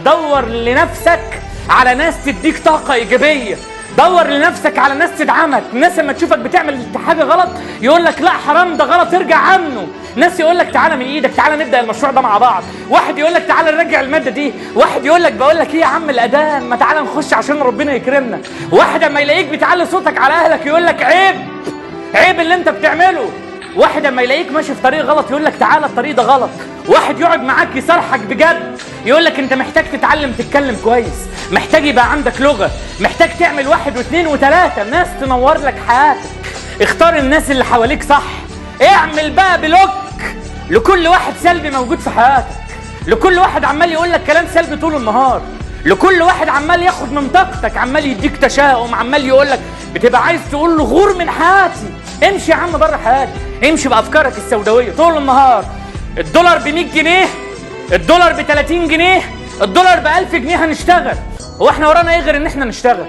دور لنفسك على ناس تديك طاقة ايجابية، دور لنفسك على ناس تدعمك. الناس لما تشوفك بتعمل حاجة غلط يقول لك لا حرام ده غلط ارجع عنه. ناس يقول لك تعالى من ايدك، تعالى نبدا المشروع ده مع بعض. واحد يقول لك تعالى نرجع المادة دي، واحد يقول لك بقول لك ايه يا عم الاذان ما تعالى نخش عشان ربنا يكرمنا. واحد اما يلاقيك بتعلي صوتك على اهلك يقول لك عيب، عيب اللي انت بتعمله. واحد اما يلاقيك ماشي في طريق غلط يقول لك تعالى الطريق ده غلط. واحد يقعد معاك يصرحك بجد يقول لك انت محتاج تتعلم تتكلم كويس، محتاج يبقى عندك لغة، محتاج تعمل 1 و2 و3. ناس تنور لك حياتك. اختار الناس اللي حواليك صح. اعمل بقى block لكل واحد سلبي موجود في حياتك، لكل واحد عمال يقول لك كلام سلبي طول النهار، لكل واحد عمال ياخد من طاقتك، عمال يديك تشاؤم، عمال يقول لك بتبقى عايز تقول له غور من حياتي، امشي يا عم بره حياتي، امشي بافكارك السوداويه طول النهار. الدولار ب 100 جنيه، الدولار ب 30 جنيه، الدولار ب 1000 جنيه، هنشتغل. هو احنا ورانا ايه غير ان احنا نشتغل؟